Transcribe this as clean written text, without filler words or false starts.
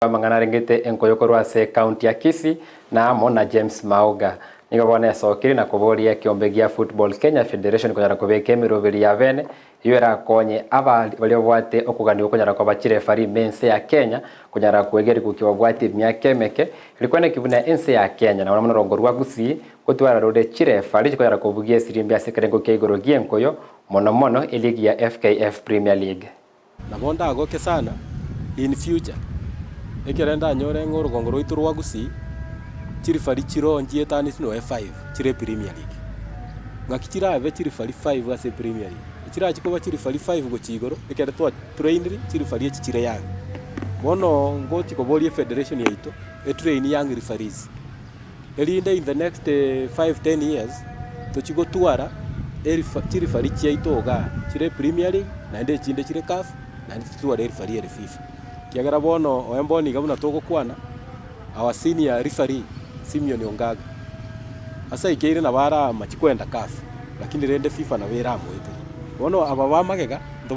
Amang'ana arengete enkoyo korwa ase ekaunti ya Kisii na amo na James Maoga. Nigo bono esokire na koboria ekeombe gia Football Kenya Federation konyara kobeka emeroberi ya bene eyio erakonye aba baria babwate okoganigwa konyara koba chirefari ime ense ya Kenya konyara koegerigwa kibabwate emiaka emeke rikwaneki buna ense ya Kenya na mono mono rongo rwa Gusii gotwara rore chirefari chikonyara kobugia esirimbi ase ekerengo kia igoro gienkoyo mono mono eligi ya FKF Premier League. Nabo ndagoke sana in future ekere ndanyore ng'a orogongo rwaito rwa Gusii chirifari chiroo nchietani noe five chire Premier League. Ng'aki chirabe chirifari five ase Premier League? Chirachi koba chirifari five gochia igoro ekere twa trainiri chirifari echi chire young. Bono ngochi koboria efederation yaito etrain young referees erinde in the next five, ten years tochie gotwara erifa chirifari chiaito igaa chire Premier League naende echinde chire CAF naende totware erifari ere FIFA. Ekiagera bono oe mbono iga buna togokwana our senior referee Simeon Ongaga ase aikeire nabo aramachi koenda CAF lakini rende FIFA nabo eramoeterie. Bono aba ba magega.